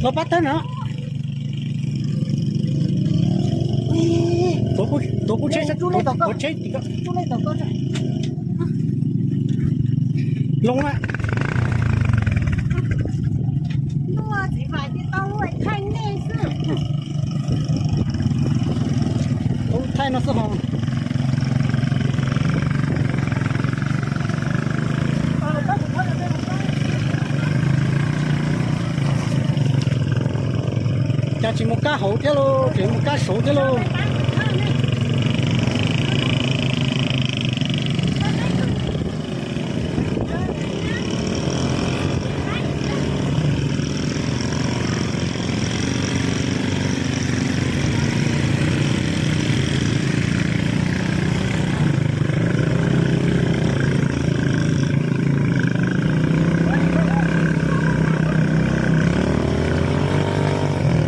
Tau pab tawg no. Tuav kuv tsheb, tuav tsheb tim ko. Loo na. Thaij no xwb ho. Cas tsis mus kab hauv thiab lauj, tseem mus kab saud thiab lauj.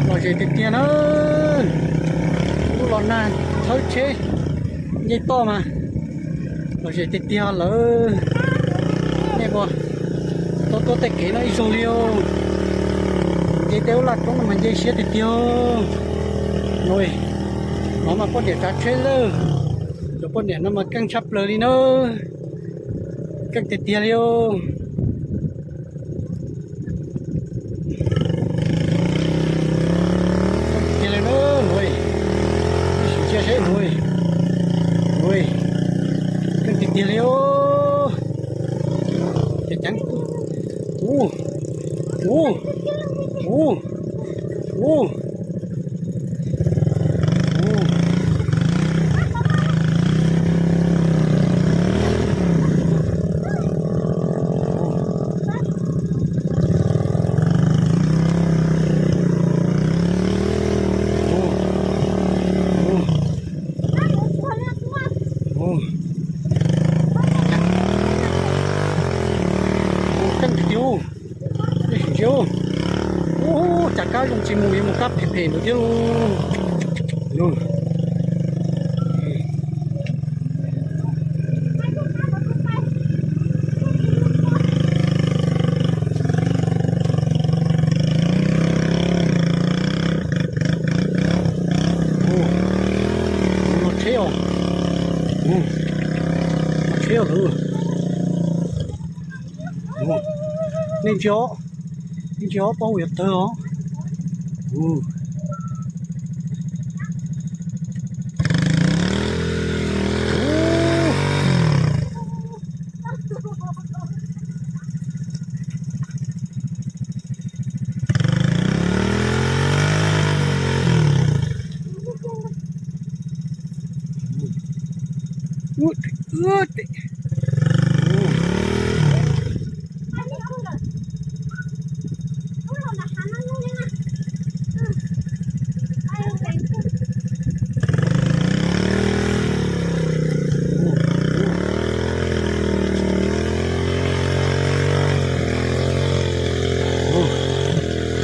Lom zem tiag tiag na, lub los nag thawb tsheb nce toj mas lom zem tiag tiag lawm. Nej puas tau tuaj tej kev no ib zaug li os? Nce tej lub laj roob no mas nce siab tiag tiag. No mas poj niam tsav tsheb lawm, cov poj niam no mas keej tshaj plaws li na, keej tiag tiag li os. Tiag li na, sim ntsia seb, keej tiag tiag li os. Ces ceev, ub, ub, ub, ub. Keej tiag tiag. Nej sim ntsia, ub, cas kab zoo tsis mus, yuav mus kab phem phem ntawd thiab lauj. Los tsheb os, los tsheb os. Nej ntsia, nej ntsia ob pab yuav tawg os.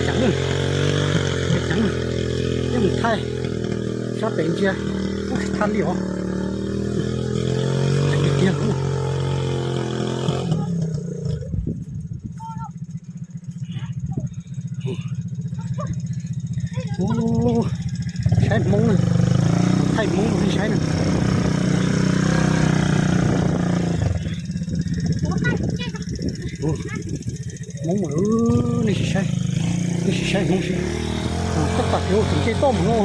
Ceev, ceev, ceev, mus thaij sab pem ntsia, ub, tsis thaj li os. Ceev tiag tiag. Ub, saib hmoob na, thaij hmoob rau nej saib na. Hmoob, nej sim saib, nej sim saib hmoob seb. Tab tom tias tseem nce toj mus no,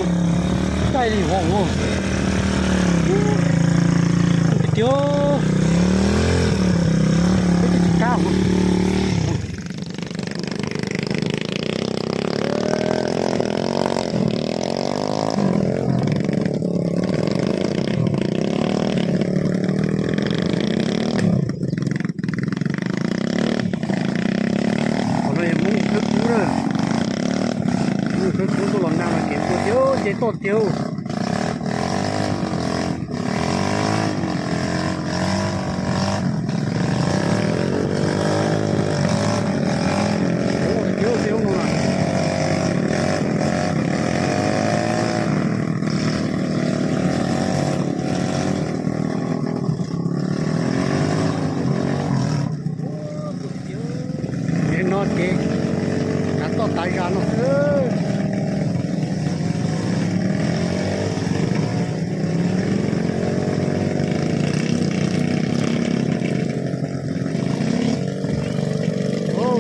caij li vos no. Tiag tiag, peb twb tsis kab no. Qhov no yog Hmoob khawb kub na, Hmoob khawb kub tuaj los nag mas kev tua tiag, nce toj tiag. Kev no kev, kav toj Tav zag no xwb.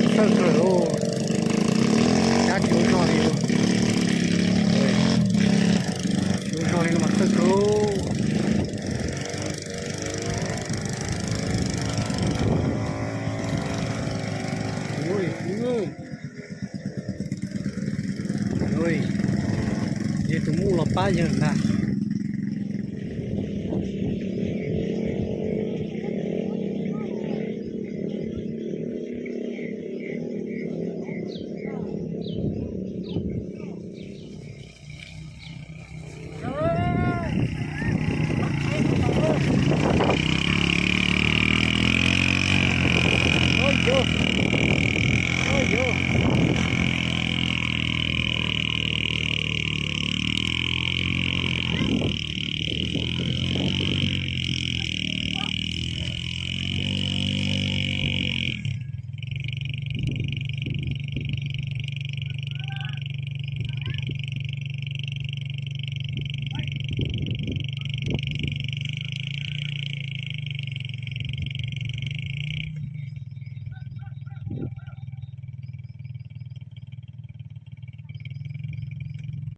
Txawj kawg li, cab tsis ua zog li. Tsis ua zog li no mas txawj kawg. Yog tus muj los pab yawg ntag.